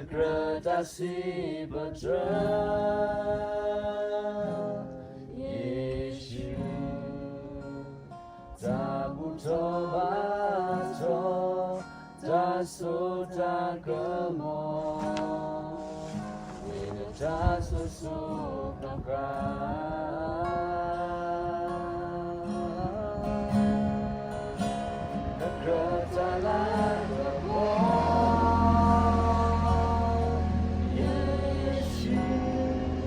ကြၢးတၢ်စံးပတြၢၤ ယ့ၣ်ၡူး, တၢ်ဘူၣ်ထီၣ်ဘါထီၣ် တၢ်စိတၢ်ကမီၤ, မ့ၢ်နတၢ်စိၤစိၤဃၣ်ဃၣ် နကြၢးတၢ်လၤကပီၤ ယ့ၣ်ၡူး,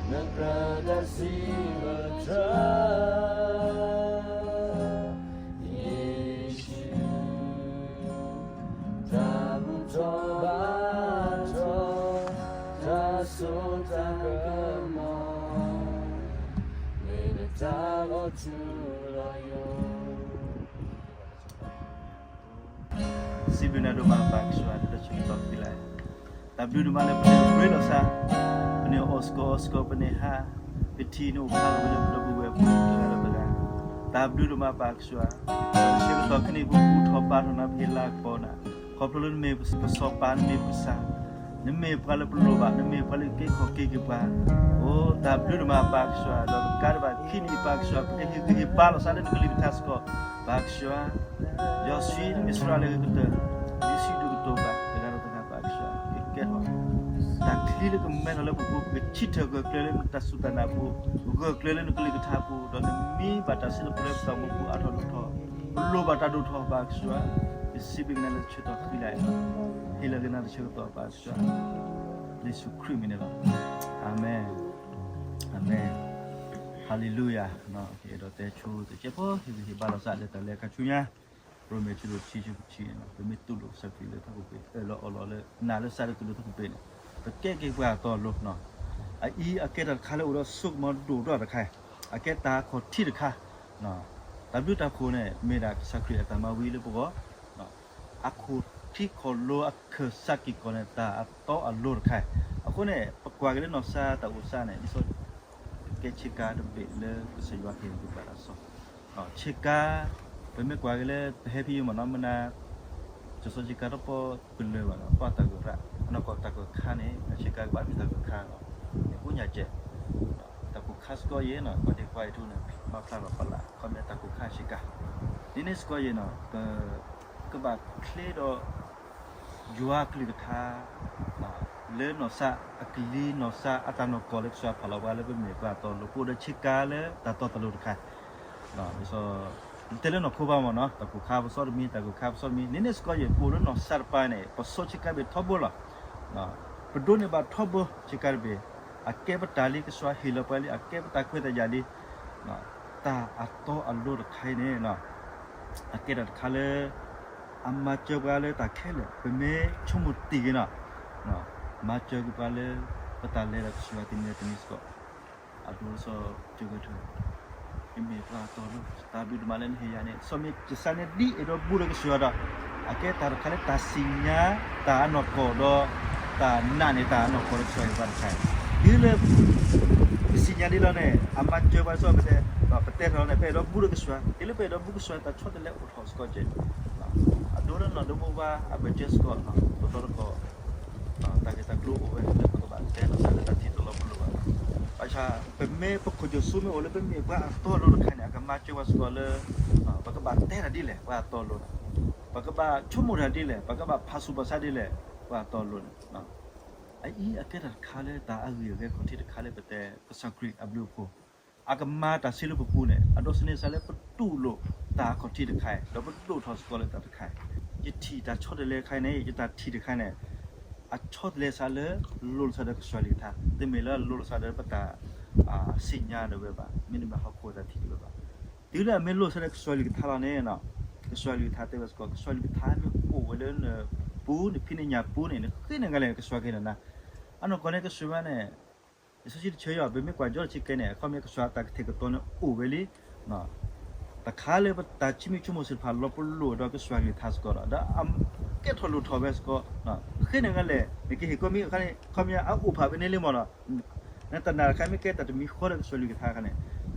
နကြၢးတၢ်စံးပတြၢၤ ယ့ၣ်ၡူး, တၢ်ဘူၣ်ထီၣ်ဘါထီၣ် တၢ်စိတၢ်ကမီၤ, မ့ၢ်နတၢ်လီၤထူလီၤယိာ် စံးဘျုးနၤဒိၣ်မးပၢ်ကစၢ်ယွၤ လၢတၢ်ဆၢကတီၢ်တဖၣ်လၢ တၢ်ဘျုးဒိၣ်မးလၢပန့ၢ်ရ့လိာ်သး, ပန့ၢ်အီၣ်စ့ၢ်ကီးအီစ့ၢ်ကီး ပန့ၢ်ဟါ ပထံၣ်နအိၣ်ဖျါလီၤဝဲလၢပဒီပုၢ်ဝဲၢ်အပူၤတဂၤဒီးတဂၤ, တၢ်ဘျုးဒိၣ်မးပၢ်ကစၢ်ယွၤ, တၢ်ဆၢကတီၢ်ခဲအံၤ ပဘူၣ်ထီၣ်ဘါထီၣ်နၤ ပဟ့ၣ်လၤကပီၤနၤ, ခီဖျိလၢနမ့ၢ်ပစီၤပၤ နမ့ၢ်ပကစၢ်, နမ့ၢ်ပှၤလၢပလိၣ်ဘၣ်, နမ့ၢ်ပှၤလၢကက့ၤခီၣ်က့ၤက့ၤပှၤ, အိ တၢ်ဘျုးဒိၣ်မးပၢ်ကစၢ်ယွၤ, ဒီးတကးဒံးဘၣ်ခံန့ၣ် ပၢ်ကစၢ်ယွၤ ပကဟ့ၣ်ဂံၢ်ဟ့ၣ်ဘါလိာ်သးလၢနကလုၢ်ကထါစ့ၢ်ကီး, ပၢ်ကစၢ်ယွၤ ယွၤဆှံနမ့ၢ်စှၤလၢကတၢၢ်, ယွၤဆှံဒိၣ်ကတိၤဘၣ် တဂၤဒီးတဂၤပၢ်ကစၢ်ယွၤ ကကဲထီၣ် တၢ်ချံလၢကမဲထီၣ်လၢပပူၤ, ပကထံၣ်ထၢၣ်ဂၢၢ်ကျၢၤလၢနတၢ်စူၢ်တၢ်နာ်အပူၤ, ဂၢၢ်ကျၢၤလၢနကလုၢ်ကထါအပူၤ, ဒီးနမံဘၣ်တၢ်စံးလၢပတၢ်အိၣ်မူပူၤအါထီၣ်လိၣ်ထီၣ်, ပလိၣ်ဘၣ်တၢ်ဒိၣ်ထီၣ်ပၢ်ကစၢ်ယွၤ, ယစံးဘျုးက့ၤနၤလၢတၢ်ဆၢကတီၢ်ခဲအံၤ, ဟ့ၣ်လီၤက့ၤနၤတၢ်ဆၢကတီၢ်ပၢ်ကစၢ်ယွၤ, လၢယ့ၣ်ၡူးခရံာ်မံၤန့ၣ်လီၤ, အၤမ့ၣ်, အၤမ့ၣ်, ဟၤလ့လူယၤ, ယအဲၣ်ဒိးတဲဆိတစဲးဖိ ဟ့ၣ်ဂံၢ်ဟ့ၣ်ဘါလိာ်သးလၢတၢ်လဲၤခါဆူညါ ရိမ့ၤ အဆၢဒိၣ်တဆံ အဆၢဖိတဆံန့ၣ်လီၤ, ပမ့ၢ်တူၢ်လိာ်ကစၢ်ခရံာ်လၢတၢ်ကူၣ်သ့ အၢၣ်လီၤအီလီၤလၢ နာ်လၢကစၢ်ယွၤတူၢ်လိာ်တၢ်ကူၣ်သ့န့ၣ်, ပကဲက့ၤပှၤအတီအလိၤ, အအံၤအကဲတၢ်တခါလၢအိၣ်ဒီးစိကမီၤဒိၣ်ဒီးတခါ, အကဲတၢ်အခီၣ်ထံးတခါ, တၢ်ဘျုးတၢ်ဖှိၣ်န့ၣ် မ့ၢ်ဒၣ်ကစၢ်ခရံာ်အတၢ်မၤဝံၤလၢပဂီၢ် အခီၣ်ထံးခီၣ်လိအခၢၣ်စးက့ၤကီးန့ၣ် တၢ်အတီအလိၤတခါ, အဃိန့ၣ် ပကွၢ်က့ၤလၢနီၢ်စၢ်တၢ်အိၣ်စၢ်န့ၣ် ဒ်သိး ကဲဆ့ကၤတဘ့ၣ်လၢကစၢ်ယွၤဟ့ၣ်ဂံၢ်ဘါတၢ်စီဆှံ, ဆ့ကၤ ပမ့ၢ်ကွၢ်က့ၤလၢပဟဲဖဲအံၤမ့ၢ်နီၤ မနၤ စီၤစီဆ့ကၤတပီၢ်ပလၢၢ်ဘၣ်ဒီး ပှၤတၢ်ဂိၢ်ရၣ် အနီၢ်ကီၢ်တၢ်ဂိၢ်ခါန့ၣ် အဆ့ကၤကဘၣ်မ့ၢ်တၢ်ဂိၢ်ခါလီၤ, န့ၣ်ကိးညါကဲး တၢ်ကိၢ်ခါစ့ၢ်ကီးယဲၢ်နီၤ ပှၤဒ့ခွါအံၤထူန့ၣ် မၤဖျါထီၣ်ပလၢ် ခီမ့ၢ်တၢ်ကိၢ်ခါဆ့ကၤ, ဒ်န့ၣ်စ့ၢ်ကီးယဲၢ်နီၤ ပ ကဘၣ်ချ့ဒီး ယွၤအကလုၢ်ကထါ လၢနီၢ်စၢ်အကလံၤ နီၢ်စၢ်အတၢ်နီၢ်ကီၢ်လၢကစၢ်ယွၤဖးလီၤပှၤလၢ ပမ့ၢ်ပှၤအတီအလိၤ ပအိၣ်ဒီးဆ့ကၤလၢတၢ်တီတၢ်လိၤတခါ, ဒ်သိး တဲလၢနီၢ်ခိဘၣ်မ့ၢ်နီၤ တၢ်ကိၢ်ခါပစီတမံၤ တၢ်ဂိၢ်ခါပစီတမံၤ န့ၣ်န့ၣ်စ့ၢ်ကီးယဲၢ် ပအိၣ်လၢနီၢ်စၢ်တပၤန့ၣ် ပစီဆ့ကၤဘၣ်ထီဘိလီၤ, ပဒိးန့ၢ်ဘၣ်ထီဘိဆ့ကၤတဘ့ၣ်, အကဲပတၢ်လံ ကစၢ်ယွၤဟ့ၣ်လီၤပှၤလံ အကဲပတၢ်ခွဲးတၢ်ယာ်လံ တၢ်အတီအလိၤတခါအံၤန့ၣ် အကဲတၢ်တခါလၢ အမၤစၢၤပှၤလၢတၢ်ခဲလၢာ် ပမ့ၢ်ဆိကမိၣ်တ့ၢ်က့ၤနီၤ မၤစၢၤက့ၤပှၤလၢ ပတၢ်လဲၤဒီးကစၢ်ယွၤတနံၤတနံၤစ့ၢ်ကီး, အဒိ စီၤကၢၢ်ထၢၣ် ယမ့ၢ်ပှၤအတီအလိၤ တၢ်ဘျုးဒိၣ်မးလၢနဟ့ၣ်ယၤန့ၣ် စီၤမ့ၢ်ယသးန့ၣ်ဒ်အဲၣ်ဒိးဘူးဒီးကစၢ်ယွၤဒီး အကဲတၢ်တခါလၢတၢ်စံၣ်ညါ တၢ်အနီၢ်ကီၢ်ဒီး တၢ်နာ်န့ၢ်တၢ်အနီၢ်ကီၢ်လၢကစၢ်ယွၤအံၤတခါ, တုၤလၢ ပစံၣ်ညါဒ်လီၤန့ၣ် အမၤစၢၤပှၤစ့ၢ်ကီး ပတဲ ပတဲထီၣ်လီၤန့ၣ် ပအဲၣ်ဒိးဘူးဒီးကစၢ်ယွၤ တုၤလၢပအဲၣ်ဒိးဘူးကစၢ်ယွၤ တၢ်ဆီတလဲအိၣ်ထီၣ်စ့ၢ်ကီးကဲး, အဒိလၢနီၢ်ဒိမိၢ်ဝါ အဘၢၣ်စၢၤစ့ၢ်ကီး တတီတကီၢ် တၢ်ဂ့ၢ်တၢ်ကျိၤအိၣ်ဝဲလၢပကဘၣ်တဲနီၢ်စၢ်လၢတၢ်ထံၣ်တလီၤပလိာ်ဘၣ်, ဘၣ်ဆၣ် ပမ့ၢ်ပခိၣ်ယိၣ်စိမ့ၢ်အိၣ်လၢပမ့ၢ်ပှၤအတီအလိၤတခါန့ၣ် အကမၤစၢၤပှၤစ့ၢ်ကီးလၢ ပကဘၣ်တဲတၢ်ဒ်လဲၣ် ပှၤအတီအလိၤန့ၣ်, ပကဘၣ်ဆိကမိၣ်တၢ်ဒ်လဲၣ် ပကဘၣ်ဖးဆူၣ်ပှၤဆါဒ်လဲၣ် ပှၤအတီအလိၤန့ၣ် အအံၤအကဲတၢ်တခါလၢတၢ်အဂ့ၢ်အဂဲၤခီၣ်ထံးတခါလၢပတဲကစၢ်ခရံာ်အဘျုးအဖှိၣ်, အကမၤတၢ်စ့လၢပပူၤန့ၣ် အဒိးသန့ၤစ့ၢ်လၢပတူၢ်လိာ်တၢ်အခီၣ်ထံးတခါအံၤ ဒီးပဒိၣ်ထီၣ်စ့ၢ်ကီးလၢတၢ်တခါအံၤ, ယထံၣ်တၢ်ဆီတလဲတခါအံၤန့ၣ် ယတၢ်ထံၣ်တခါန့ၣ် အဆီတလဲစ့ၢ်လၢလိၤလိာ်သးဒီးကစၢ်ယွၤကလုၢ်ကထါ တမ့ၢ်လၢလိၤလိာ်သးဒီးပတၢ် စံၣ်ညါဒၣ်ဝဲဘၣ် မ့တမ့ၢ်ဟီၣ်ခိၣ်တၢ်ထံၣ်ဒၣ်ဝဲဘၣ်, တုၤလၢအမ့ၢ်လိၤလိာ်သးဒီးကစၢ်ယွၤကလုၢ်ကထါလီၤန့ၣ် ကစၢ်ယွၤကလုၢ်ကထါတဲဝဲစ့ၢ်ကီး ကစၢ်ယွၤကလုၢ်ကထါမ့ၢ်အိၣ်ဝဲလၢနပူၤ နဖံးနညၣ်ပူၤန့ၣ် နဃ့နဂၤလဲၣ် ကစၢ်ကဟ့ၣ်နၤ, အနီၢ်ကီၢ်န့ၣ်ကစၢ်ယွၤန့ၣ် လံာ်စီဆှံတဆၢအံၤ ပမ့ၢ်ကွၢ်ကၠီတဆံကဲန့ၣ် အခီပညီကစၢ်ယွၤတၢ်ကတဲာ်ကတီၤန့ၣ်အိၣ်ဝဲလံ တခါလၢပတၢ်ဆံမံဆိကမိၣ်သ့ၣ်တဖၣ်လီၤပလိာ်ဒီးကစၢ်ယွၤကလုၢ်ကထါစ့ၢ်ကီးဒီး ဒီးအကဲထီၣ်လိၣ်ထီၣ်ဝဲစ့ၢ်ကီး, ဃ့နဂၤလဲၣ် နကဟ့ၣ်ကိးမံၤအခါန့ၣ် အခီပညီအအိၣ်ဖးဖဲန့ၣ်လံမ့ၢ်နီၤ, နတၢ်နာ်တခါမ့ၢ်ကဲတၢ်တမံၤဃီဒီးကစၢ်ယွၤကလုၢ်ကထါအခါန့ၣ်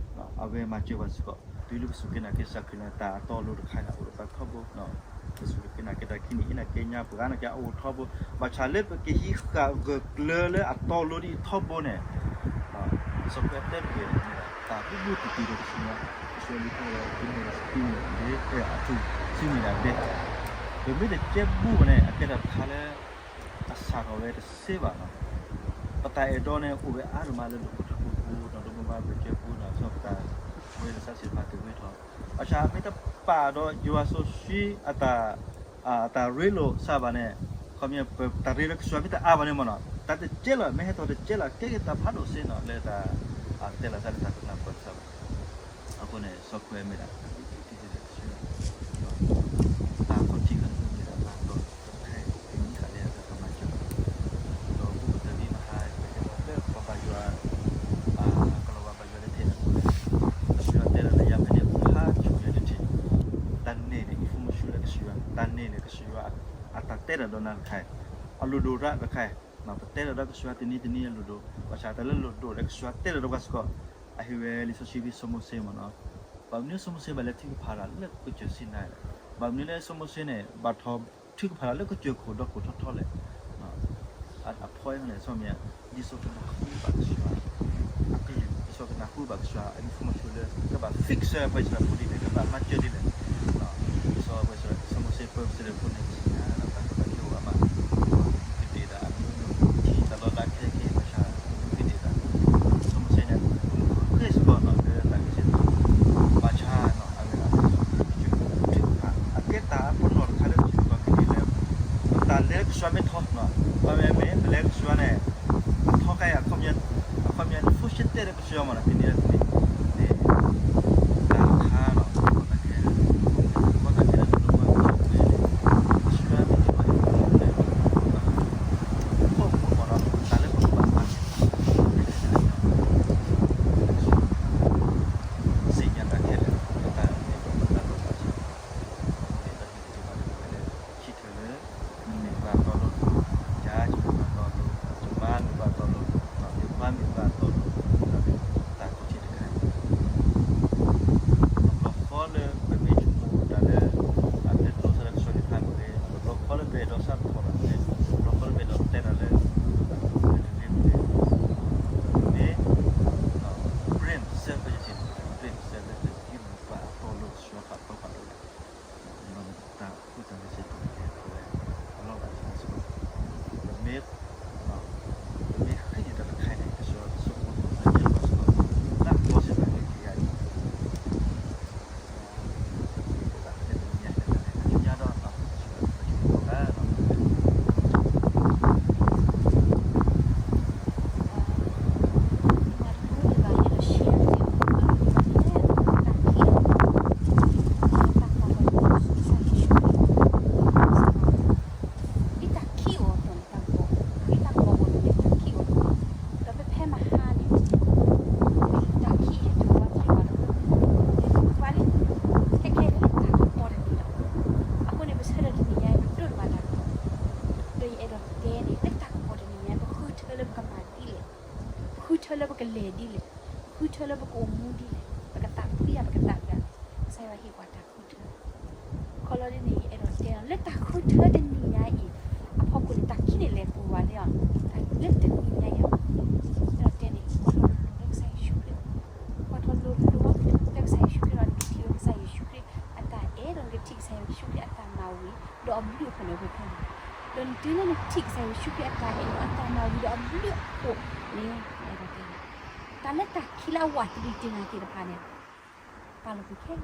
အဝဲမၤစၢၤပှၤစ့ၢ်ကီး တုၤလၢပစူၢ်က့ၤနာ်က့ၤကစၢ်ခရံာ်န့ၣ် တၢ်အတီအလိၤတခါန့ၣ် အိၣ်ဒီးပှၤထီဘိ လံာ်စီဆှံကနၣ်က့တၢ်ခံနံၣ်အံၤ နာ်က့ညါပှၤဂၤနာ်က့အအိၣ်ထီဘိ, ဘၣ်ဆၣ်လၢပကဟံးဃာ်ဂၢၢ်ကျၢၤလၢအတီအလိၤဒ်အံၤထီဘိန့ၣ်, စီၤပီလူးတဲတက့ၢ်, တၢ်ဘံဘူတတံၤဒီးကစၢ်ယွၤ, ကစၢ်ယွၤလံာ်ဖးဒိၣ် အထူၣ်စုမ့ၢ်ဒၣ်ဒဲ, ပမ့ၢ်တကဲဘံဘူန့ၣ် အကဲတၢ်တခါလၢ အစးထီၣ်ဝဲတသ့ဘၣ်နီၤ. ပတၢ်အဲၣ်ဒိးန့ၣ် အိၣ်ဝဲအါဒိၣ်မးလၢလီၢ်ခိၣ်ထံခိၣ်ပူၤ ဒီးဒိၣ်မးဘၣ်ပကဲပူၤနီၤ စီၤပတၢ်ဝဲလၢစးစ့ၣ်တဖၣ်က့ၤဝဲထီၣ်, ဘၣ်ဆၣ်မ့ၢ်တပာ်ဒီးယွၤစီဆှံ အတၢ်ရ့လိာ်စးဘၣ်န့ၣ်, ခီပညီ ပတၢ်ရ့လၢကစၢ်ယွၤမ့ၢ်တအါဘၣ်န့ၣ်မ့ၢ်နီၤ တၢ်တကဲလီၤ မ့ၢ်ဟဲထီၣ်တကဲလီၤ ကဲက့ၤတၢ်ဖးဒိၣ်စ့နီၤ လၢတၢ် တဲလီၤသးလၢတၢ်ကနၣ်ပၢၢ်စးဘၣ်. အဃိန့ၣ် စီၤပီလူးမ့ၢ်ဒၣ် တၢ်ခီၣ်ထံးလၢမ့ၢ်ဒၣ်တၢ်တီ တၢ်တခါအံၤ မ့ၢ်ဃာ်လၢတၢ်ကမၤစၢၤ, ဒီးဘူးကတၢၢ်ဒ်မဟါ လၢပဘၣ်ယွၤ ကလီၤဝါဘၣ်ယွၤလၢထဲးန့ၣ်အဃိန့ၣ်, ဒီးပယီၤတဲလီၤလၢယၤဖဲန့ၣ် ဖးဆူၣ်ယၤတထံၣ်, တၢ်န့ၣ်န့ၣ် information လၢကစၢ်ယွၤ, တၢ်န့ၣ်န့ၣ် ကစၢ်ယွၤ အတၢ်တဲတၢ်ဒီးနၤတခါအံၤ, အလိၣ်ဒိၣ်ရၣ်တခါအံၤ, ပတဲတၢ်ဒီးကစၢ်ယွၤတနံၤတနံၤအလိၣ်ဒိၣ်, ဘၣ်ဆၣ်တၢ်လၢလိၣ်ဒိၣ်ဒီးကစၢ်ယွၤတဲတၢ်ဒီးပှၤစ့ၢ်ကီး, အဟ့ၣ်ဝဲလံာ်စီဆှံဖဲစီၤမိၤၡ့မ့ၢ်နီၤ, ဘၣ်မနုၤစီၤမိၤၡ့ဘၣ်လဲၤထုကဖၣ်တၢ်လၢကစၢၢ်စံနါလဲၣ်, ဘၣ်မနုၤလၢစီၤမိၤၡ့န့ၣ် ဘၣ်ထီၣ်ထုကဖၣ်တၢ်လၢကစၢၢ်ခိၣ်ဒီခိၣ်ထီထီလဲၣ် အဖီအံၤန့ၣ် စီၤမံၤ ဒ်သိးကနၢ်ဟူဘၣ်ကစၢ်ယွၤအကလုၢ်, ဒ်သိးကနၢ်ဟူဘၣ်ကစၢ်ယွၤအ information လၢ ကဘၣ် fix ပှၤအံၣ်စရ့လးဖိဒ်လဲၣ်, ကဘၣ်မၤစၢၤဒ်လဲၣ်, ဒ်သိးပှၤအံၣ်စရ့လး စီၤမိၤၡ့ပၢၢ်စၢၤဖိန့ၣ် ကစံနါ တၢ်သးကဘၣ်ကဲအိၣ်အါမး, ကတ့ၢ်တၢ်အမုၢ်နံၤ ထံတၢ်လီၢ်လၢခဲက့ၤ ဘၣ်ဆၣ် ကတ့ၢ်တၢ် စီၤမိၤၡ့န့ၣ် ဃ့ၢ်စ့ၢ်ကီးနီၤ လၢတၢ်ဂ့ၢ်စ့ၢ်ကီး, ဘၣ်ဆၣ်နီၤ အဝဲဒၣ် ထုကဖၣ် အကဲတၢ်ပနီၣ်တခါလၢပစ့ၢ်ကီးကဒ်လဲၣ်, ပတၢ်လဲၤကစၢ်ယွၤမ့ၢ်ထီနီၤ, ပမ့ၢ်မ့ၢ်ပလဲၤကစၢ်ယွၤန့ၣ် ပထီခါအံၤ အခီပညီ အခီပညီ လၢဖိၣ်ရှဲတဲလၢကစၢ်ယွၤမ့ၢ်နီၤ တနံၤလၢတနံၤန့ၣ် တၢ်တခါနီၤ တၢ်တခါ တၢ်တခါလၢ ကစၢ်ယွၤမ့ၢ်တ့ၢ်ဘၣ်အံၤ ဖီၣ်မူမ့ၢ်ဒီး တၢ်လၢပကဘၣ်မၤ သ့ၣ်ညါတၢ်ခဲလၢာ် လၢတၢ်န့ၣ် ပတၢ်လီၢ်ဘၣ်ဆၣ် မ့ၢ်တၢ်န့ၣ်က့ၤဘၣ်လၢပဝဲလၢ ထံထၢၣ်လၢ နမ့ၢ်ပှၤတီလိၤ, ယၤမ့ၢ်ပှၤတီလိၤ, ယမါမ့ၢ်ပှၤတီလိၤ, ယပၢ်မ့ၢ်ပှၤတီလိၤ, တၢ်ခီၣ်ထံးတခါ တဘျီဃီလၢပမ့ၢ်ဆိကမိၣ်တၢ်လၢ တၢ်တဲကျိသးလၢကစၢ်ယွၤတခါမ့ၢ်ဂ့ၤ, တဘျီဃီလၢပအဲၣ်ဒိးစးထီၣ်တၢ်မ့ၢ်ဂ့ၤ, တဘျီဃီလၢပအဲၣ်ဒိးတဲတၢ်လၢ တၢ်ကီတၢ်ခဲမ့ၢ်ဂ့ၤ, မ့ၢ် brand စဲးပယီၤထံးန့ၣ် brand စဲးလၢ ယမ့ၢ်ပှၤတီလိၤကစၢ်ယွၤဖးတီဖးလိၤ တၢ်ဃူတၢ်ဂဲၤစ့ၢ်ကီး ပဝဲအလီၢ်ဘၣ်ဆၣ်စ့ၢ်ကီး ပမ့ၢ် ပမ့ၢ်ဃ့န့ၢ်တၢ်တခါအံၤန့ၣ် ကစၢ်ယွၤကဆိကမိၣ်သးလၢယဲၢ်ဘၣ်စ့ၢ်ကီး တၢ်ဘီစ့ၢ်တၢ်ကဲက့ၤယၤအံၤ တၢ်တခါလၢပမ့ၢ်ညါဟဲတၢ်န့ၣ် အကညါဒီး ပကဆိကမိၣ်သး ဒ်တၢ်ခံးအီၤအသိးန့ၣ် တၢ်ကပီၤ, ဒ်တၢ်ခံးအီၤအသိးန့ၣ် တၢ်ကပီၤ, ဒ်တၢ်ကပီၤအသိးန့ၣ် တၢ်ခံးအီၤ, ဒီးဖဲဖဲမဟါန့ၣ် တၢ်ခံးဟဲတုၤဝဲသ့ၣ်ဝဲဒီး ပှၤလၢ ခဲခဲလၢတၢ်ကပီၤတန့ၢ်လီၤ. အဃိန့ၣ် ပဆၢထၢၣ်တနံၤညါအံၤ ပဒိးန့ၢ်ဘၣ်တၢ်ကပီၤ, ဒီးယအဲၣ်ဒိးတဲန့ၣ် လၢတၢ်ကပီၤတနံၤညါအံၤ ပဃုထၢလၢပကမၤဒ်လဲၣ်, ပဃုထၢလၢပကလဲၤဒ်လဲၣ်, ပဃုထၢလၢပကအိၣ်မူဒ်လဲၣ်, ပကသးဖှံဧါ ပကသးဂ့ၤဧါ, ကစၢ်ယွၤဟ့ၣ်ပှၤတၢ်ဃုထၢ ခီလီၤဒ်န့ၣ် ယအဲၣ်ဒိးတဲလီၤ လၢတၢ်ဃုထၢတနံၤညါအံၤ အဖီခိၣ်န့ၣ် တၢ်ခံးန့ၣ်လဲၤပူၤဝဲလၢ လၢတနံၤညါအံၤ အဲၣ်ဒိးတဲန့ၣ် ကွၢ်ထီၣ်လိၤလိၤလၢကစၢ်ယ့ၣ်ၡူးခရံာ်, ကွၢ်ထီၣ်လိၤလိၤလၢကစၢ်ယ့ၣ်ၡူးခရံာ်ဒီး နကထံၣ်ဝဲကစၢ်ယ့ၣ်ၡူးခရံာ်အတၢ်အဲၣ် ဒီးနကထံၣ်ကစၢ်ယ့ၣ်ၡူးခရံာ်အတၢ်မၤဝံၤ ဒီးအဘျုးအဖှိၣ်န့ၣ်အိၣ်ဖဲန့ၣ်, ဒီးတုၤလၢနထံၣ်ကစၢ်ယ့ၣ်ၡူးခရံာ်အတၢ်အဲၣ်ဒီးအတၢ်မၤဝံၤဒီးအဘျုးအဖှိၣ်န့ၣ် အဲၣ်ဒိးတဲန့ၣ် တၢ်လၢတၢ်ခံးလၢအဝးတရံးတ့ၢ်နၤသ့ၣ်တဖၣ်န့ၣ် ပာ်လီၤကွံာ်ခဲလၢာ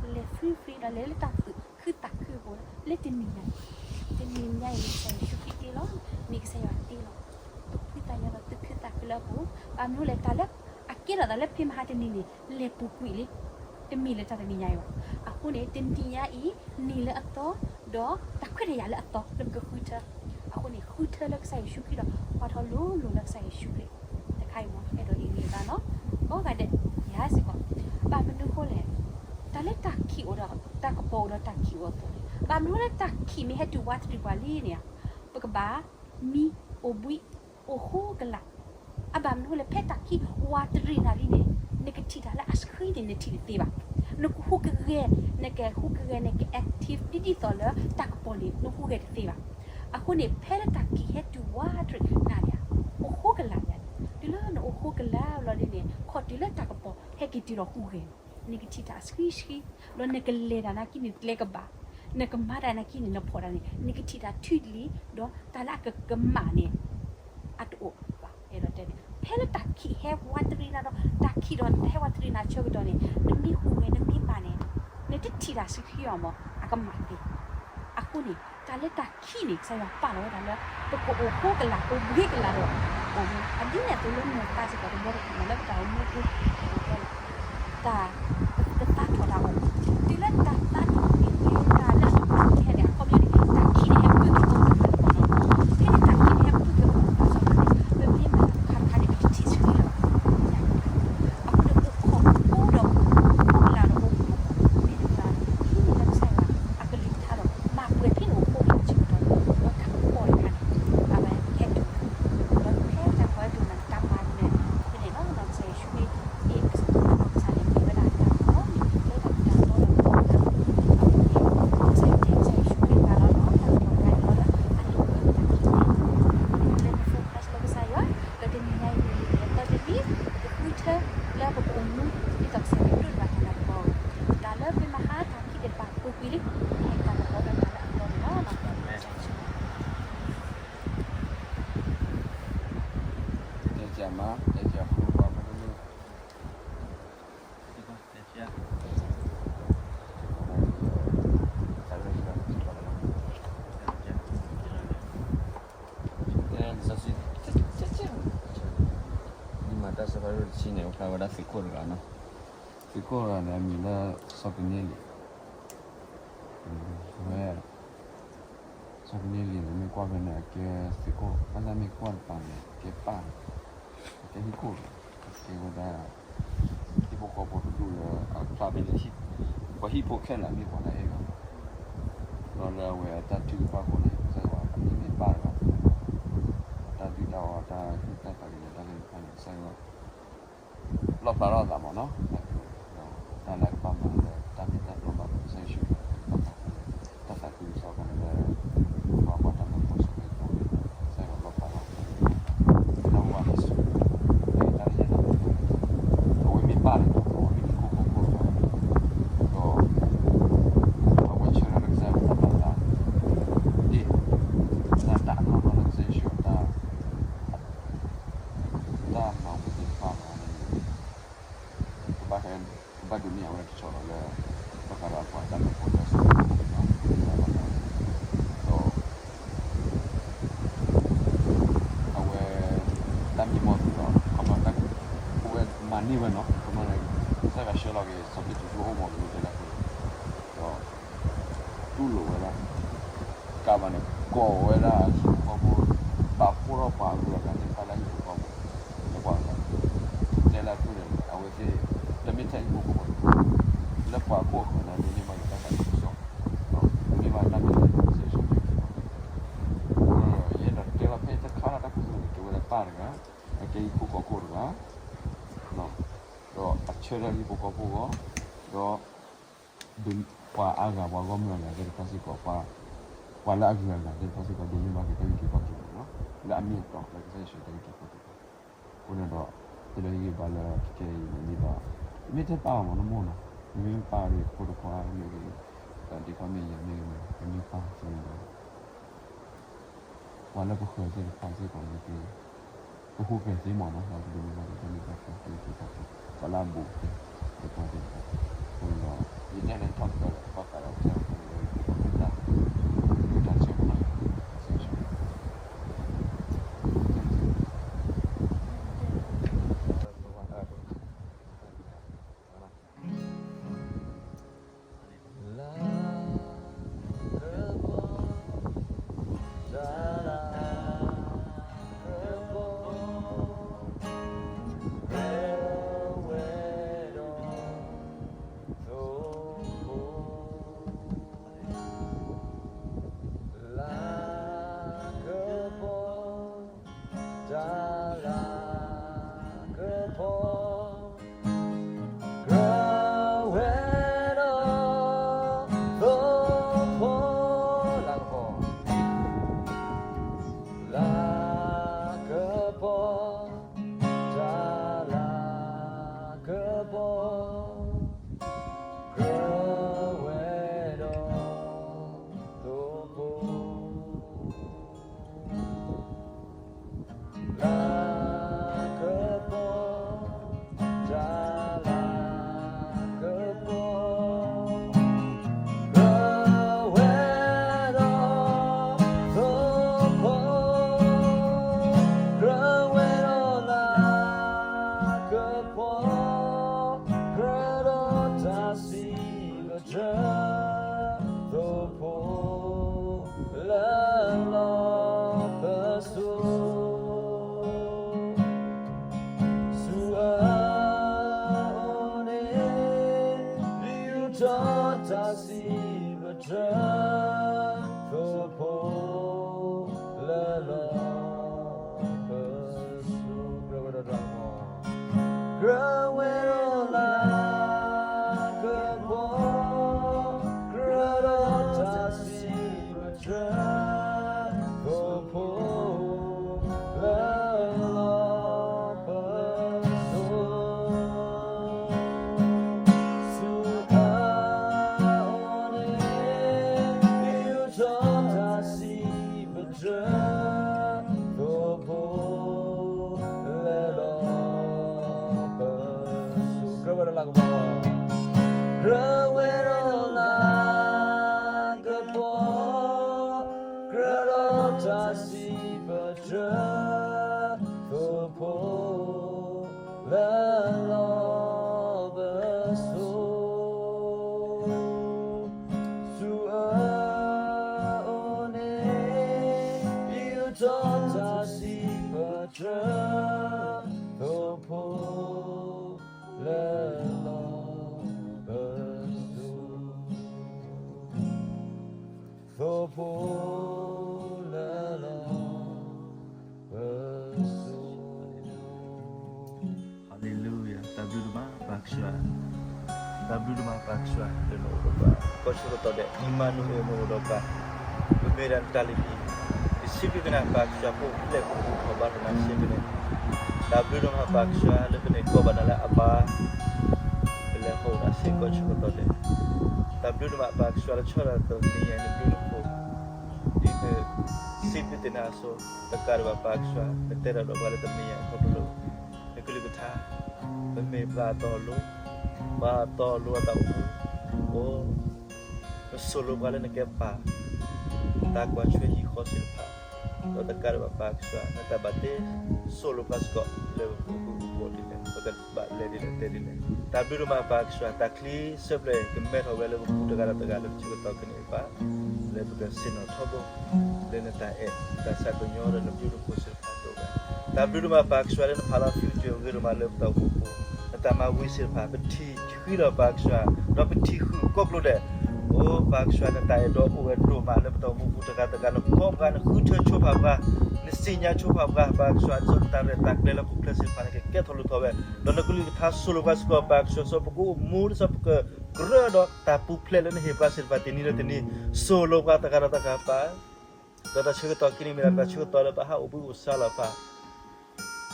်, လဲၤ free free ဒီးလဲၤလၢတၢ်သူၣ်ခုသးခုအပူၤ လၢတနံၤညါအံၤ, တနံၤညါအံၤ ကစၢ်ယ့ၣ်ၡူးခရံာ်တ့လီၤ, မ့ၢ်ကစၢ်ယွၤတ့လီၤ, သူၣ်ဖှံသးညီဒီးသူၣ်ခုသးခုလၢအပူၤ, ဘၣ်မနုၤလဲၣ် တၢ်လၢအကဲထီၣ်သးလၢဖဲမဟါတနံၤန့ၣ် လဲၤပူၤကွံာ်လံ, တမ့ၢ်လၢတၢ်တနံၤညါအံၤဘၣ်. အဃိန့ၣ် တနံၤညါအံၤ နံၤလၢအသီ ဒီးတၢ်ခွဲးတၢ်ယာ်လၢအသီလၢပကဃုထၢ, အဃိန့ၣ် ဃုထၢလၢကစၢ်ယ့ၣ်ၡူးခရံာ်ဒီး ကွၢ်ထီၣ်လိၤလိၤလၢကစၢ်ယ့ၣ်ၡူးခရံာ်, တခါအံၤမ့ၢ်အဲၣ်ဒိးအံၤဂ့ၤဘၣ်နီၤ, ကိးဂၤဒဲး ယၤစ့ၢ်ကီး, ဘၣ်မနုၤအဃိလဲၣ်, တၢ်လၢတၢ်ခံးအိၣ်ဒီး တၢ်ကပီၤအိၣ်ဒီးတၢ်ခံးအိၣ်အသိးန့ၣ် ဘၣ်မနုၤလၢတၢ်ခံးမ့ၢ်ဟဲတုၤဝးတရံးပှၤလံန့ၣ်, ပကဘၣ်မံအိၣ်ဘှံးအိၣ်ဃိကလာ်, အဘၣ်မနုၤအဃိလဲၣ် ဖဲတၢ်ခံးဝးတရံးနၤလံန့ၣ် နကထံၣ်တၢ်လၢအဆှံန့ၣ် နထံၣ်တသ့ဘၣ်. နကဟူးကဂဲၤ, နကဟူးကဂဲၤန့ၣ် က active ဒ်သိးလၢတၢ်ကပီၤန့ၣ် နဟူးဂဲၤတသ့ဘၣ်. အဃိန့ၣ် ဖဲလၢတၢ်ခံးဟဲတုၤဝးတရံးနၤန့ၣ် အိၣ်ဃိကလာ်ယၤန့ၣ် တုၤလၢနအိၣ်ဃိကလာ်ဘျီဒ်န့ၣ် ခီၣ်တုၤလၢတၢ်ကပီၤဟဲက့ၤတုၤလီၤဟူးဂဲၤန့ၣ် နကထံၣ်တၢ်ဆှံဆှံ, ဒီးနကလဲၤတၢ်နာ်က့န့ၣ်ကျဲကဘၣ်, နကမၤတၢ်နာ်က့န့ၣ် နဖီၣ်တၢ်န့ၣ် နကထံၣ်တၢ်ထုးလံ, ဒီးတၢ်လၢအကကမၣ်န့ၣ် အတအိၣ်ဘၣ်. အဲၣ်ဒိးတဲန့ၣ် ဖဲလၢတၢ်ခံးဟဲဝးတရံးနၤဒီး တၢ်ခံးဒီးတၢ်ဟဲဝးတရံးနၤဆၢကတီၢ်န့ၣ် နမ့ၢ်ဟူးဂဲၤ နမ့ၢ်မၤန့ၣ် နတထံၣ်တၢ်ဆှံဆှံအီၤမး အကမၣ်သ့. အဃိန့ၣ် တၢ်လၢတၢ်ခံးန့ၣ် ကစၢ်ယွၤပာ်လီၤဝဲဒၣ်လၢ ပကအိၣ်ဃိကလာ် အိၣ်ဘှံးကလာ်ဒီး အိၣ်မူ အဒ်န့ၣ်အသိးလၢမိၢ်ပၢ်စ့ၢ်ကီးတဘျီတခီၣ်န့ၣ် လၢပတၢ်အိၣ်မူပူၤ တၢ် ကသးထီၣ်တၢ်အိၣ်, တုၤလၢတၢ်သးထီၣ်န့ၣ် တၢ်လၢအကဟဲန့ၣ် အခီပညီန့ၣ် တၢ်ခံးန့ၣ်ဟဲပုၢ်က့ၤအီၤလီၤ. ဖဲန့ၣ်တၢ်ခံးန့ၣ်ဟဲပုၢ်က့ၤအီၤလီၤ ဘၣ်ဆၣ်သနာ်က့ ပမ့ၢ်မၤတခါတခါန့ၣ် ပတထံၣ်ဆှံလၢၤဘၣ်. အဃိန့ၣ် အိၣ်ခိးအိၣ်ဒီး အိၣ်ခိးကလာ်ဒီး အိၣ်ခိး မ့ၢ်တကလာ်န့ၣ် ဟံးန့ၢ်လၢကစၢ်ယွၤအကလုၢ်ကထါဒီး မၤပှဲၤဖဲန့ၣ်အိၣ်ခိးက့ၤအဆၢကတီၢ်န့ၣ် ဒီးတၢ်ကပီၤတခါန့ၣ် အဝဲဟဲတုၤ ဒီးဖဲတၢ်ကပီၤဟဲတုၤန့ၣ် တၢ်မၤန့ၣ် ဖဲန့ၣ်လီၤ. ကစၢ်ယ့ၣ်ၡူးခရံာ် ကစၢ်ယ့ၣ်ၡူးခရံာ်န့ၣ် မ့ၢ်ဝဲဒၣ်တၢ်ကပီၤ မ့ၢ်တၢ်တီဒီးတၢ်ကပီၤအဃိန့ၣ် ကစၢ်ယ့ၣ်ၡူးခရံာ်ပာ်လီၤလီၤ တၢ်ကပီၤတခါန့ၣ်လီၤလၢအလိၣ်လၢပတၢ်ခံးန့ၣ် လၢပ focus လၢကစၢ်ယွၤ လၢတနံၤညါအံၤန့ၣ် လံာ်အသီတနံၤ ပကဃုထၢလၢပကအိၣ်မူ ဒ်သိးကစၢ်ယွၤဒိးန့ၢ်ဘၣ်တၢ်လၤကပီၤအဂီၢ် တၢ်လၢပမၤဟါတၢ်ခံးတဘၣ်ပူၤကွံာ်လံ မ့ၢ်တၢ်ကပီၤလၢတၢ်လၢအသီန့ၣ်လီၤ. တဲကမါ တဲကဃုပှၤမနုၤ လံာ်စီဆှံ ဒ်မၤတၢ်အဆၢဖးဒိၣ်တဆံန့ၣ် အိၣ်ဖျါဝဲဒၣ်သုးခိၣ်တဂၤနီၤ. သုးခိၣ်တဂၤန့ၣ် အမံၤလၢစီၤကနံလံး, ဝဲ စီၤကနံလံးန့ၣ် မ့ၢ်ကွၢ်ဖဲန့ၣ် အကဲသုးခိၣ်, ဘၣ်ဆၣ်မ့ၢ်ကွၢ်တပၤန့ၣ် အကဲပၢ်တဂၤ, အကဲဟံၣ်ခိၣ်တဂၤ, အကဲဝဲဒၣ် ဟံၣ်ဖိဃီဖိတဒူၣ်လၢအဖျါဖဲန့ၣ် ပှၤဟံၣ်ဖိခဲလၢာ်မ့ၢ်ပှၤလၢအအဲၣ်အီၤ, ဒီးလၢအဝဲအတၢ်ထုကဖၣ်အဃိန့ၣ် ကစၢ်ယွၤအမံၤမ့ၢ်ပၢ်တဂၤ, တၢ်ဒုၣ်တၢ်အီၣ် တၢ်ဟ့ၣ်တၢ်သးကညီၤတၢ်သ့ၣ်တဖၣ်န့ၣ် ကစၢ်ယွၤ လီၣ်ဖျါထီၣ်အသးမးနီၤ, တၢ်လၢအကဘၣ်မၤလၢတၢ်မ့ၢ်တၢ်တီဘၣ်ဒီး ကစၢ်ယ့ၣ်ၡူးခရံာ်လီၣ်ဖျါထီၣ်လၢ တၢ်သးခုကစီၣ်အဃိန့ၣ်လၢ ပှၤကွၢ်တၢ်မၤဖိစီၤပ့းတရူးန့ၣ် ကစၢ်ယွၤလီၣ်ဖျါထီၣ် လၢဝဲပှၤလံၤဆူၣ် လၢတၢ်လၢယဲၢ်တၢ်မၤဖိ အဝဲမ့ၢ်ပၢ်န့ၣ် အဝဲမ့ၢ်ဟံၣ်ဖိဃီဖိတဂၤ ဒီး အဝဲဆၢထၢၣ်လၢကစၢ်ယွၤတၢ်ဘၣ်သး ဒ် တၢ်အနီၢ်နီၢ်လၢကစၢ်ယ့ၣ်ၡူးအတၢ် တၢ်မၤဝဲသ့ၣ်တဖၣ်လီၤန့ၣ် ကဘၣ်ဟဲ ကဘၣ်ဒိးန့ၢ်အဝဲတဆီလီၤလၢ ဘၣ်ဃးဒီးပှၤတၢ်မၤဖိလၢအစိကမီၤန့ၣ်လီၤ. ဒီး အဝဲ တၢ်မံမီၢ်သုးလီၤ ခီဖျိတၢ် အဝဲမၤန့ၢ်ဝဲနီၤ ခီဖျိန့ၣ် ကစၢ်ယွၤဆှၢလီၤက့ၤ စီၤပ့းတရူးအိၣ်မီၤကလူးတဲဒၣ်ဃိ ဒီး တူၢ်လိာ်ဝဲဒၣ် ကးဘၣ်န့ၣ် ကိးဝဲဒၣ်ဟံၣ်ဖိဃီဖိ ပာ်ဖှိၣ်ထီၣ်ပှၤအဂုၤအဂၤသ့ၣ်တဖၣ်လၢဟံၣ်ဖိဃီဖိ လၢပှၤအဂၤ တဲလၢအဃိန့ၣ် အဝဲသ့ၣ် တမ့ၢ်ထဲဟံၣ်ဖိဃီဖိတဖု လၢပှၤခိၣ်အဃၢၤန့ၣ် ဒိးန့ၢ်ဘၣ်က့ၤတၢ်သးခုကစီၣ် ဒိးန့ၢ်ဘၣ်တၢ်မ့ၢ်တၢ်တီကစၢ်ယ့ၣ်ၡူးခရံာ်အဃိ ယအဲၣ်ဒိးတဲလီၤဖဲတခါလၢတၢ်ကစီၣ်န့ၣ် ကဲဝဲဒၣ်ပၢ်တဂၤ အကဲဟံၣ်ဖိဃီဖိတဂၤ ဒီးအဆၢထၢၣ်ဟံၣ်ဖိဃီဖိအဂီၢ် ဒီး ပှၤအါဂၤ ပှၤဂီၢ်မုၢ်အါဂၤသ့ၣ်တဖၣ်စ့ၢ်ကီး ပှၤလၢအဂုၤအဂၤသ့ၣ်တဖၣ်စ့ၢ်ကီး ဒိးန့ၢ်ဘၣ်က့ၤတၢ်အုၣ်က့ၤခီၣ်က့ၤန့ၣ်လီၤ. လၢအမ့ၢ်အတီလၢကစၢ်ယ့ၣ်ၡူးတၢ်အုၣ်က့ၤခီၣ်က့ၤ အဃိန့ၣ်ဒီး တၢ်လၢယဂံၢ်ဘါလၢခဲအံၤန့ၣ်ဒီး မ့ၢ်ထဲပၢ်အီၤမ့ၢ်နီၢ်မိၢ်နီၤ မ့မ့ၢ်ပၢ်ဒီးဖိတခွါမ့ၢ်ဂ့ၤ ဒ်ခီမ့ၢ်ယၤမ့ၢ်ဂ့ၤ မ့ၢ်ပၢ်သ့ဒီး ပှၤလၢပဃၢၤသ့ၣ်တဖၣ်စ့ၢ်ကီးန့ၣ် ပဟူးဂဲၤသ့မ့ၢ်နီၤ ပှၤကဒိးန့ၢ်ဘၣ်က့ၤတၢ်မ့ၢ်တၢ်တီ တၢ်အုၣ်က့ၤခီၣ်က့ၤ ပှၤလၢအဘူးကဲသ့ၣ်တဖၣ်စ့ၢ်ကီး အဃိန့ၣ်ဒီး ယတဲန့ၣ်ထီၣ်ပတြၢၤလၢဘၣ်ဃးဒီးကစၢ်ယွၤအဃိန့ၣ် ယတၢ်ဆၢကတီၢ်တၢ်ဆၢ ကြၢးဝဲဒီးလၤကပီၤ, ကြၢးဒီးတၢ်စံးပတြၢၤ, သိဖိလၢလီၤပစိာ်, ဆူအအိၣ်န့ၣ် ယူာ်ထီၣ်တၢ်စံးပတြၢၤ, သိဖိ လၢလီၤပစိာ်, သိဖိလၢလီၤပစိာ်. Hallelujah. တၢ်ဘျုးဒိၣ်မးပၢ်ကစၢ်, တၢ်ဘျုးဒိၣ်မးပၢ်ကစၢ် လၢနအိၣ်ဒီးပှၤ ကီၢ်ဆၢကတီၢ်ဒဲး အံၣ်မၤနူၤအ့လး နအိၣ်ဒီးပှၤ, ပမ့ၢ်ဒၣ်နတၢ်လုၢ်ဟံၣ်, ပစံးဘျုးက့ၤနၤပၢ်ကစၢ် ပအိၣ်ဖျဲၣ်ပူၤထီၣ်ဘါထီၣ်နၤစ့ၢ်ကီးန့ၣ်, တၢ်ဘျုးဒိၣ်မးပၢ်ကစၢ် လၢပန့ၢ်ကီၢ်ဘၣ်နၤလၢအဘၣ်, ပလဲၤဟီၣ်နၤစ့ၢ်ကီးဆၢကတီၢ်ဒဲး, တၢ်ဘျုးဒိၣ်မးပၢ်ကစၢ် လၢဆီဒၣ်တနံၤညါ နဘျုးနဖှိၣ် ဒ်ပစံးဘျုးက့ၤနၤအသိး, တကးဒံးဘၣ်ပၢ်ကစၢ် နတဲတၢ်ဒီးပှၤလၢတနံၤညါအံၤခီဖျိလၢ နကလုၢ်ကထါ, ပမ့ၢ်ပှၤအတီအလိၤ, ပှၤအတီအလိၤအတၢ်အိၣ်မူ, အိ, နသိၣ်လိပှၤလၢနကဲပၢ်, တၢ်ကွၢ်ထွဲဟံၣ်ဃီသ့ၣ်တဖၣ်, ဒီးတကးဒံးဘၣ်ပၢ်ကစၢ် နတၢ်ဘၣ်တ့သိၣ်လိပှၤစ့ၢ်ကီး လၢပကအိၣ်ဘှံးအိၣ်ဘှီၣ်ဒ်လဲၣ်, ပကဘၣ်လဲၤဒ်လဲၣ်တဲဒ်လဲၣ်, တၢ်ဘျုးဒိၣ်မးပၢ်ကစၢ် တၢ်ချံစၢဖျၢၣ်အံၤ ကမဲထီၣ်ဝဲလၢပပူၤတဂၤဒီးတဂၤလၢပဆၢကတီၢ်ခဲအံၤန့ၣ်ဘၣ်, လၢပကဆ့ၣ်နီၤထီဘိ လၢနတၢ်အဲၣ် တၢ်သးကညီၤဒီးနဘျုးနဖှိၣ်သ့ၣ်တဖၣ်အသိး, တၢ်ဘျုးဒိၣ်မးပၢ်ကစၢ်လၢနဖးလီၤ future ဂ့ၤဒိၣ်မးလၢပတၢ်အိၣ်မူပူၤ, နတၢ်မၤဝံၤသ့ၣ်တဖၣ် ပထံၣ်ဃံလီၤပၢ်ကစၢ်, ဒီးပထံၣ်ဃုာ်ကိးကျိၤဒဲး, အိ ပၢ်ကစၢ် နတၢ်အဲၣ်ဒိးအိၣ်ဝဲဒိၣ်မးလၢပတၢ်အိၣ်မူပူၤတဂၤတဂၤ နကိးပှၤ နဃုထၢဆိပာ်ပှၤ, နသ့ၣ်ညါဆိပာ်ပှၤ ပၢ်ကစၢ် ဒ်သိးနတၢ်ရဲၣ်တၢ်ကျဲၤလၢဟီၣ်ခိၣ်ချၢသ့ၣ်တဖၣ်န့ၣ် ကကဲထီၣ်လိၣ်ထီၣ်ဝဲ, ဒီးနကလုၢ်ကထါသိၣ်လိပှၤစ့ၢ်ကီး ပၢ်ကစၢ် ဒ်သိးပကအိၣ်မူဒ်သိးပကကြၢးဒီးတၢ်ပူၤဖျဲးလၢနဟ့ၣ်ပှၤသ့ၣ်တဖၣ်တနံၤလၢတနံၤ, သိၣ်လိပှၤတဂၤဒီးတဂၤပၢ် ဒီးတၢ်ဆၢကတီၢ်ခဲအံၤန့ၣ်မ့ၢ်ဒၣ်တၢ်ဆၢကတီၢ်လၢပဟးအိၣ်ဘှံးအိၣ်သါလီၤပၢ်,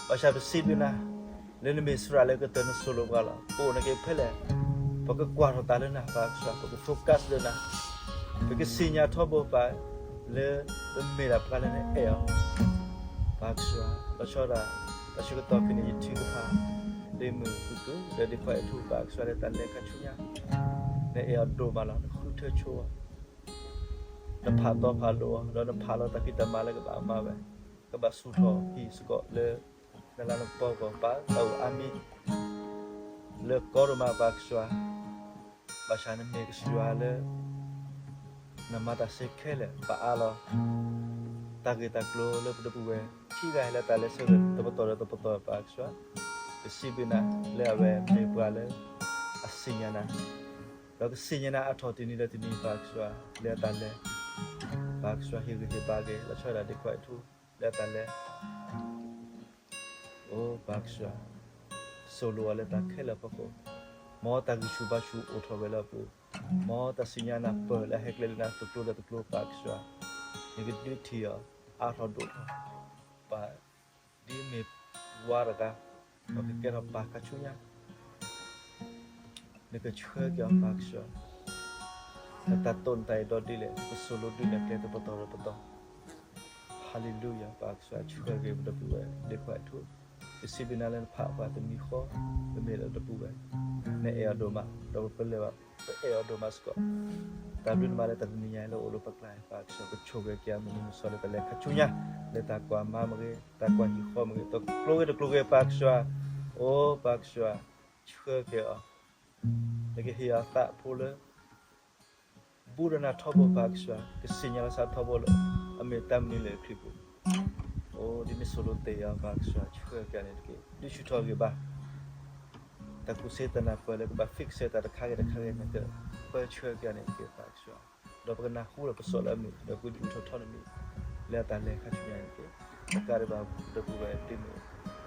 ဘၣ်ဆၣ်ပစံးဘျုးနၤ, လၢနမ့ၢ်သရၣ်လၢကတၢၢ် နသိၣ်လိပှၤလီၤ, ပအိၣ်နာ်က့ဖဲလဲၣ်, ပကကွၢ်ထီၣ်သးလၢနၤပၢ်ကစၢ်, ပက focus လၢနၤ, ပကသ့ၣ်ညါထီဘိပၢ်, လၢပမ့ၢ်ဒၣ်ပှၤလၢနအဲၣ်အီၤ ပၢ်ကစၢ်, လီၤဆီဒၣ်တၢ်ဆၢကတီၢ်ခဲအံၤန့ၣ် ယထုကဖၣ် ဒ့မုၣ်ဖုကုၢ် ဒီးဒ့ခွါအဲၣ်ထူ ပၢ်ကစၢ် လၢတၢ်လဲၤခါဆူညါ, နအဲၣ်အီၤဒိၣ်မးလီၤ, နဃုထၢဆိအီၤ နဖးတီဖးလိၤအီၤ, ဒီးနဖးလီၤတၢ်ဖံးတၢ်မၤလၢကဘၣ်မၤဝဲ, ကဘၣ်သူၣ်ထီၣ်ဟံၣ်စ့ၢ်ကီးလၢ နလၤနကပီၤအဂီၢ် ပၢ် တၢ်အိၣ်အါမံၤ လၢကီဒိၣ်မးပၢ်ကစၢ်, ဘၣ်ဆၣ်နမ့ၢ်ကစၢ်ယွၤလၢ နမၤတၢ်သ့ခဲလၢာ် ပအါလီၤ တၢ်ဂ့ၢ်တၢ်ကျိၤလၢပဒီပုၢ်ဝဲၢ် ခံဂၤဟဲလၢတၢ်လဲၤဆၢထၢၣ်တပတီၢ်ဒီးတပတီၢ်ပၢ်ကစၢ်, ပစံးဘျုးနၤလၢအဝဲမ့ၢ်ပှၤလၢ အသ့ၣ်ညါနၤ, ဒီးကသ့ၣ်ညါနၤအါထီၣ်တနံၤလၢတနံၤပၢ်ကစၢ် လၢအတၢ်လဲၤ, ပၢ်ကစၢ်ဟ့ၣ်ဂံၢ်ဟ့ၣ်ဘါက့ၤ လီၤဆီဒၣ်တၢ်ဒ့ခွါအဲၣ်ထူ လၢအတၢ်လဲၤ အိ ပၢ်ကစၢ်, သိၣ်လိအီၤလၢတၢ်ခဲလၢာ်အဖီခိၣ်, မ်တၢ်ဂံၢ်ဆူၣ်ဘါဆူၣ်အိၣ်ထီၣ်ဝဲလၢအပူၤ, မ်တၢ်သ့ၣ်ညါနၢ်ပၢၢ်လၢအဟဲကျဲလၢနၤတကျိၤဒီးတကျိၤပၢ်ကစၢ်, နကဒုးထံၣ်အီၤအါထီၣ်ဒိၣ်ထီၣ်, ပၢ်, ဒ်မ့ၢ်ဝါတဂၤ, ဒီးကကဲထီၣ်ပၢ်ခါဆူညါ နကဆှၢက့ၤအီၤပၢ်ကစၢ်, နတၢ်တိာ်နတၢ်အဲၣ်ဒိးဒ်လဲၣ် ကသိၣ်လိဒုးနဲၣ်ကျဲတပတီၢ်ဒီးတပတီၢ်, ဟါလ့လူယၤ ပၢ်ကစၢ် ဆှၢက့ၤပဒီပုၢ်ဝဲၢ်ဒ့ခွါအဲၣ်ထူ, ပစံးဘျုးနၤလၢနဖးပှၤတမံၤဃီ, ပမ့ၢ်ဒီးတပုၢ်ဝဲၢ်, နအဲၣ်အီၤဒိၣ်မး ဒီးပပလၢၢ်ဘၣ် ပအဲၣ်အီၤဒိၣ်မးစ့ၢ်ကီး, တၢ်ဘျုးနမၤလၢတၢ်တနံၤညါအံၤလၢအိၣ်လၢပကျါအံၤ ပၢ်ကစၢ် ပဆိၣ်ဂ့ၤက့ၤအမုၢ်နံၤမုၢ်သီလၢတၢ်လဲၤခါဆူညါ, လၢတၢ်ကွၢ်မၤမ့ၢ်ဂ့ၤ, တၢ်ကွၢ်ဟံၣ်ဃီမ့ၢ်ဂ့ၤ, တကျိၤဂ့ၤတကျိၤဂ့ၤ ပၢ်ကစၢ်, အိ ပၢ်ကစၢ်, ဆှၢက့ၤအီၤ နကဟ့ၣ်အီၤသးအဖိလၢ ဘူးဒီးနၤထီဘိပၢ်ကစၢ်, ကသ့ၣ်ညါလီၤသးထီဘိလၢ အမ့ၢ်တၢ်မနုၤလဲၣ်ခရံာ်ပူၤ, အိ ဒ်မ့ၢ်သိၣ်လိတ့ၢ်အီၤပၢ်ကစၢ် ဆှၢက့ၤအီၤန့ၣ်တက့ၢ်, ဒုးဆူၣ်ထီၣ်ဂ့ၤဘၣ် တၢ်ကူၣ်သ့တၢ်နၢ်ပၢၢ်လၢကဘၣ် fix တၢ်တခါဂ့ၤတခါဂ့ၤန့ၣ် ကပၢဆှၢက့ၤအီၤန့ၣ်တက့ၢ်ပၢ်ကစၢ်, ဒီးပကနၢ်ဟူဒီးပစီၣ်လၢအမုာ် ဒီးကဒုးအိၣ်ထီၣ်ထီန့ၣ်မ့ၢ် လၢအတၢ်လဲၤခါဆူညါန့ၣ်တက့ၢ်, တကးဒံးဘၣ်ဒီပုၢ်ဝဲၢ်ဒ့မုၣ်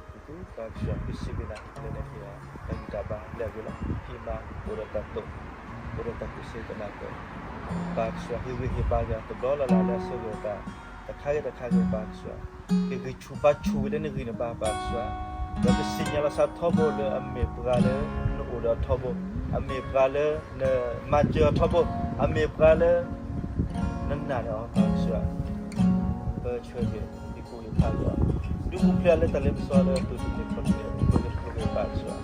ဖုကုၢ် ပၢ်ကစၢ် ပစံးဘျုးနၤလၢနဟ့ၣ်အီၤတၢ်ဂံၢ်တၢ်ဘါလၢအဂ့ၤလီၤ, ဟံၣ်မါ အိၣ်ဒီးတၢ်တိာ်, အိၣ်ဒီးတၢ်ကူၣ်သ့တၢ်နၢ်ပၢၢ်, ပၢ်ကစၢ် ဟ့ၣ်ဂံၢ်ဟ့ၣ်ဘါက့ၤအီၤတဘျီလၢ်လၢ်လၢအဆၢဂ့ၤအသး တခါဂ့ၤတခါဂ့ၤပၢ်ကစၢ်, ဟ့ၣ်ဂံၢ်ဆူၣ်ဘါဆူၣ်ဝံၤလၢနဂံၢ်နဘါပၢ်ကစၢ်, ဒီးကသ့ၣ်ညါလီၤသးထီဘိလၢအမ့ၢ်ပှၤလၢနအိၣ်ဒီးအီၤထီဘိ, အမ့ၢ်ပှၤလၢနမၤစၢၤအီၤထီဘိ, အမ့ၢ်ပှၤလၢ နနာ်န့ၢ်အီၤပၢ်ကစၢ်, ပၢဆှၢက့ၤ ဟ့ၣ်ကူၣ်ဟ့ၣ်ဖးက့ၤအီၤ, ဒုးပူၤဖျဲးအီၤလၢတၢ်လ့ပစီလၢအပူၤတက့ၢ်ခီတက့ၢ် ပၢက့ၤတကျိၤက့ၤပၢ်ကစၢ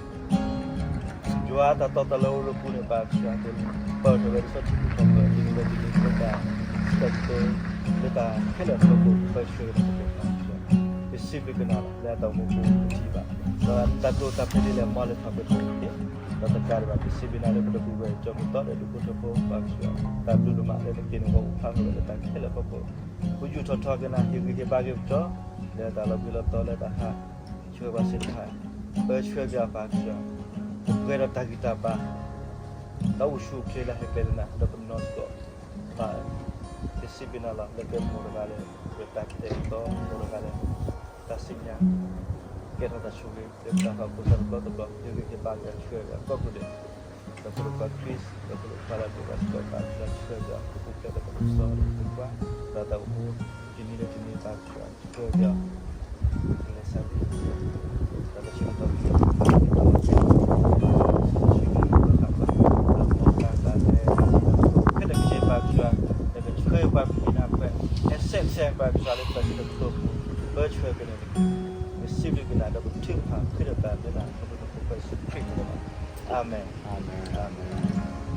်, ယွၤတၢ်တီတၢ်လိၤလၢပူၤန့ၣ် ပၢ်ကစၢ် ပၢၢ်ထီၣ်ဝဲဒ်သိးထံဖိကီၢ်ဖိ ဒ်န့ၣ်ဝဲဒ်န့ၣ် လၢတၢ်ဆၢကတီၢ် လၢတၢ်ခဲလၢာ်အဖီခိၣ် ပၢၢ်ဆၢဝဲဒၣ်ပှၤ ပစံးဘျုးကနၤလီၤ လၢအတၢ်အိၣ်မူပူၤပထံၣ်ဘၣ် ဒီးတၢ်တိာ်တၢ်ဖဲန့ၣ်လဲၣ် မ်လၢထီၣ်ပှဲၤထီၣ်တက့ၢ်. ဒီးတကးဒံးဘၣ် ပစံးဘျုးနၤလၢပတပူၤဝဲၢ် ကၠီမုၢ်သီ ဒီးဒူၣ်ဖိထၢဖိ ပၢ်ကစၢ် တၢ်ဘျုးဒိၣ်မးလၢနက့ၤနဂီၢ်အိၣ်ဖျါထီၣ်ဝဲလၢတၢ်ခဲလၢာ်အဖီခိၣ် ပယူးထီၣ်ထီက့ၤနၤ ဟ့ၣ်ဂံၢ်ဟ့ၣ်ဘါက့ၤပကၠီ လၢတၢ်လီၤဘှံးလီၤတီၤလၢတၢ်ဟး ဆှၢပှၤသ့ၣ်တဖၣ် ပၢၢ်ဆၢက့ၤအီၤ ပၢ်ကစၢ် ပှဲၤဒီးတၢ်ဂံၢ်တၢ်ဘါ တၢ်အိၣ်ဆူၣ်အိၣ်ချ့လၢဟဲပှဲၤလၢနၤ ဒီးပနီၢ်သကိး ပၢ် ပစံးဘျုးနၤလီၤ လၢကဲမိၢ်တဂၤလၢ ပတၢ်ကတဲာ်ကတီၤ မိၢ်တဂၤလၢ တၢ်စံၣ်ညါ ကဲထီၣ်တၢ်ဆိၣ်ဂ့ၤ လၢပတၢ်ဟးဂီၤဖိသၣ်တဘျီတဘျီ ဟ့ၣ်ဂံၢ်ဟ့ၣ်ဘါက့ၤအီၤ ဆှၢက့ၤအီၤ ကိးကလုာ်ဒဲး ဒီးဖိဒိၣ်ခွါခရံာ် ဒီးဖိဒိၣ်ခွါလၢအဒိၣ်ဘၣ်စ့ၢ်ကီး ပၢ်ကစၢ် ဆှၢက့ၤအီၤ ပပူၤဖျဲးဒီးတၢ်ကစီၣ်ဒီးဖိခွါ ဒီးတၢ်အိၣ်မူ တနံၤလၢတနံၤ ပၢ်ကစၢ် ဆှၢက့ၤအီၤ ကလဲၤဆါလံ ဒီးလၢဆၢကတီၢ် ဆၢကတီၢ် ဒီးမီၢ်တၢ်သးလၢ ဖဲတကဆှဲ ပၢ်ကစၢ် နကဆှၢပှၤဖဲနၤခွဲး ဟဲဆဲးဆဲး ပၢ်ကစၢ် လၢတၢ်ဆၢကတီၢ်ပူၤ ပၢၢ်ဆၢက့ၤန့ၣ်တက့ၢ်. ပစံးဘျုးက့ၤနၤ ဒီးပထုကဖၣ်ဃ့ဒီးတၢ်လၢနၤ ခီဖျိနဖိခွါယ့ၣ်ၡူးခရံာ်အမံၤလီၤ. အၤမ့ၣ်, အၤမ့ၣ်, အၤမ့ၣ်.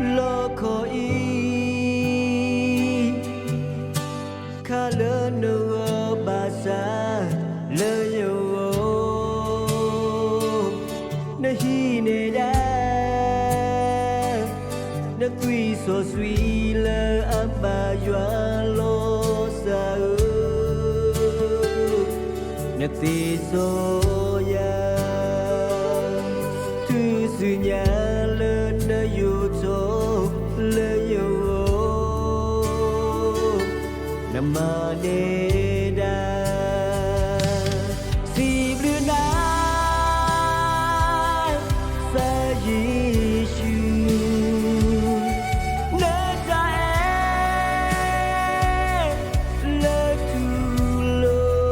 လီခီအံၤ ခးလၢနဂီၢ်ဘၣ်ဆၣ်လၢယဂီၢ်, နဟံးန့ၢ်ဒၣ် နသွံၣ်စီဆှံလၢအဘၣ်ယွၤလီၤစၢ်ဧၢ, နသ့စီယၤ တုၤဆူညါလၢနယိာ်ထီၣ်လၢယဂီၢ်, နမၤန့ၢ်ဒၣ် စံးဘျုးနၤ ကစၢ်ယ့ၣ်ၡူး, နတၢ်အဲၣ်လၢထူလီၤ,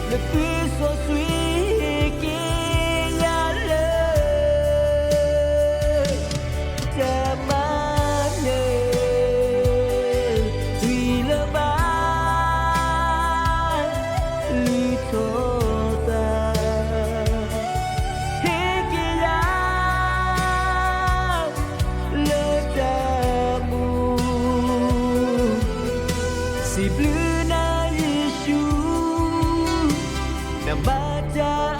နသွံၣ်စီဆှံဟ့ၣ်က့ၤယၤလၢ တၢ်မၤနၢၤ သွံၣ်လၢဘၣ် လုၢ်ထီၣ်သး ဟ့ၣ်က့ၤယၤ လၢတၢ်မူ, စံးဘျုးနၤယ့ၣ်ၡူး, နဘၣ်တၢ်